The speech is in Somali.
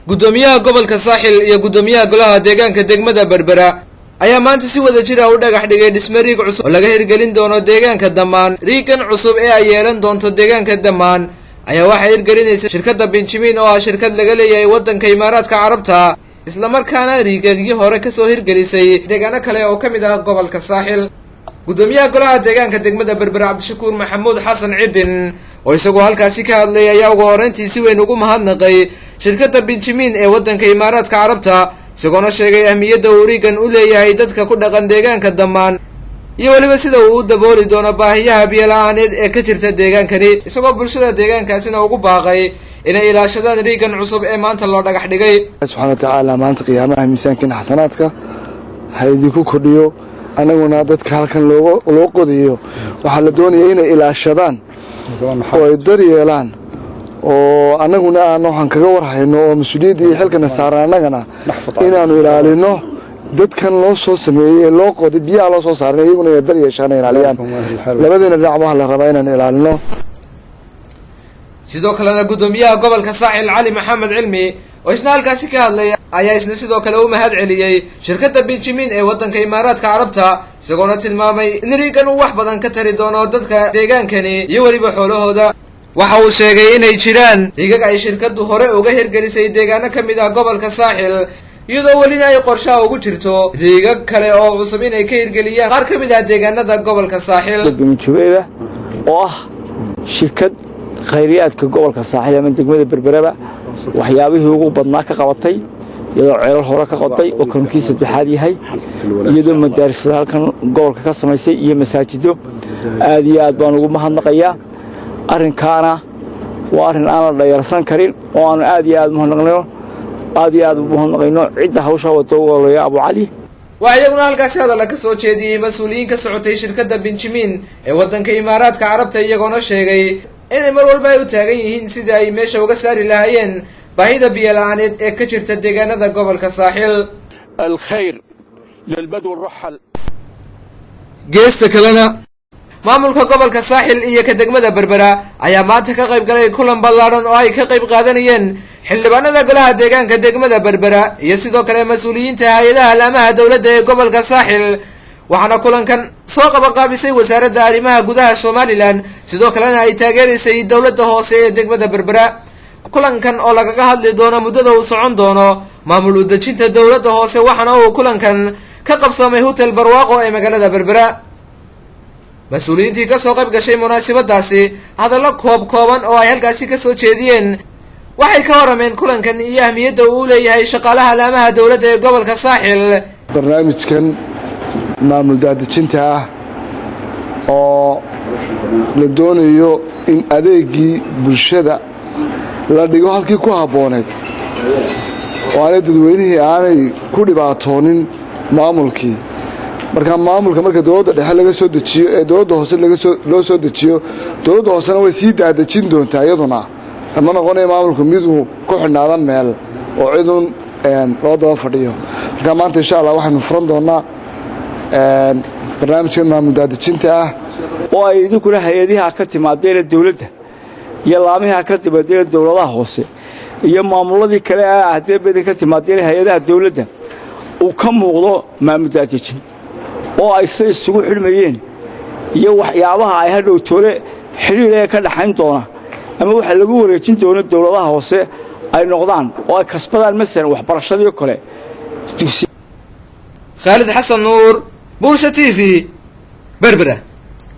Guddoomiyaha gobolka Saaxil iyo guddoomiyaha golaha deegaanka degmada Berbera ayaa maanta si wada jir ah u dhagax dhigay dhisme riig cusub oo laga hirgelin doono deegaanka Damaan. Riigan cusub ee ay yeelan doonto deegaanka Damaan ayaa waxaa hirgelinaysa shirkadda Benjamin, oo ah shirkad laga leeyahay waddanka Imaaraadka Carabta, islamarkaana riigagyo hore kasoo hirgelisay deegaano kale oo ka mid ah gobolka Saaxil. Guddoomiyaha golaha deegaanka degmada Berbera, Cabdishakuur Maxamuud Xasan Cidin, oo isagoo halkaasi ka hadlay, ayaa ugu horreyntii si weyn ugu mahadnaqay shirkadda Benjamin ee waddanka Imaaraadka Carabta, isagoona sheegay ahmiyadda uu riigan u leeyahay dadka ku dhaqan deegaanka Damaan iyo weliba sida uu u dabooli doono baahiyaha biyo la-aaneed ee ka jirta deegaankani, isagoo bulshada deegaankaasina ugu baaqay inay ilaashadaan riigan cusub ee maanta loo dhagax dhigay. Subxana watacaala maanta qiyaamaha miisaankiina xasanaadka ha idinku kordhiyo. Annaguna dadka halkan loo qodayo waxaa la doonaya inay ilaashadaan oo ay daryeelaan, oo annaguna aan waxaan kaga warhayno oo mas-uuliyadda iyo xilkana saaran annagana inaannu ilaalino dadkan loo soo sameeyey ee loo qoday biyaha loo soo saaran, iyaguna inay dar yeeshaan, ilaaliyaan. Labadiina dhinac waxaa la rabaa inaan ilaalino. Sidoo kalena guddoomiyaha gobolka Saaxil, Cali Maxamed Cilmi, oo isna halkaasi ka hadlay, ayaa isna sidoo kale u mahad celiyey shirkadda Benjamin ee waddanka Imaaraadka Carabta, isagoona tilmaamay in riigan uu wax badan ka tari doono dadka deegaankani iyo weliba xoolahooda. Waxa uu sheegay inay jiraan riigag ay shirkaddu hore uga hirgelisay deegaano ka mid ah gobolka Saaxil, iyadoo welina ay qorshaha ugu jirto riigag kale oo cusub inay ka hirgeliyaan qaar ka mid ah deegaanada gobolka Saaxil. Jubayba oo ah shirkad khayriyaadka gobolka Saaxil ama degmada Berberaba waxyaabihii ugu badnaa ka qabatay, iyadoo ceelal hore ka qoday oo kankii saddexaad yahay, iyadoo madaarisada halkan gobolka ka samaysay iyo masaajido, aad iyo aad baan ugu mahadnaqayaa. Arrinkaana waa arrin aan la dhayarsan karin oo aanu aad iyo aad mahadnaqnayo, aad iyo aad ugu mahadnaqayno cidda hawshaa wado ugu horeeya Abu Cali. Waxaa iyaguna halkaasi hadalla ka soo jeediyey mas-uuliyiin ka socotay shirkadda Benjamin ee waddanka Imaaraadka Carabta, iyagoona sheegay inay mar walba ay u taagan yihiin sidii ay meesha uga saari lahaayeen baahida biyo la-aaneed ee ka jirta deegaanada gobolka Saaxil. الخير للبدو الرحل. Geesta kalena, maamulka gobolka Saaxil iyo ka degmada Berbera ayaa maanta ka qayb galay kulan ballaadhan oo ay ka qayb qaadanayeen xildhibaanada golaha deegaanka degmada Berbera iyo sidoo kale mas-uuliyiinta hay-adaha laamaha dowladda ee gobolka Saaxil. Waxaana kulankan soo qabanqaabisay Wasaaradda Arrimaha Gudaha Somaliland, sidoo kalena ay taageeraysay dowladda hoose ee degmada Berbera. Kulankan oo lagaga hadli doono muddada uu socon doono maamul udejinta dowladda hoose, waxaana uu kulankan ka qabsoomay Hotel Barwaaqo ee magaalada Berbera. Mas-uuliyiintii kasoo qayb gashay munaasabadaasi hadallo koob kooban oo ay halkaasi kasoo jeediyeen waxay ka warameen kulankan iyo ahmiyadda uu leeyahay shaqaalaha laamaha dowladda ee gobolka Saaxil. Barnaamijkan maamul daadejinta ah oo la doonayo in adeegii bulshada la dhigo halkii ku habbooneed oo aanay dadweynihii aanay ku dhibaatoonin maamulkii. Marka maamulka marka dowladda dhexe laga soo dejiyo ee dowladda hoose loo soo dejiyo, dowladda hoosena way sii daadejin doontaa. Iyaduna ma noqonaya maamulku miduu ku xidhnaada meel oo cidun loo daba fadhiyo. Marka maanta, insha Allah, waxaynu furan doonnaa barnaamijkan maamul daadejinta ah. Oo ay idinkuna hay-adiha ka timaadeena dawladda iyo laamiha ka timaadeena dowladaha hoose iyo maamuladii kale ee haddee badan ka timaadeen hay-adaha dawladda uu ka muuqdo maamul daadejin oo ay siday isugu xidhmayeen iyo waxyaabaha ay hadhow toole xidhiidh ee ka dhaxayn doona ama waxa lagu wareejin doono dowladaha hoose ay noqdaan oo ay kasbadaan, masalan waxbarashadii kale. Khaalid Xasan Nuur, Bulsha TV, Berbera.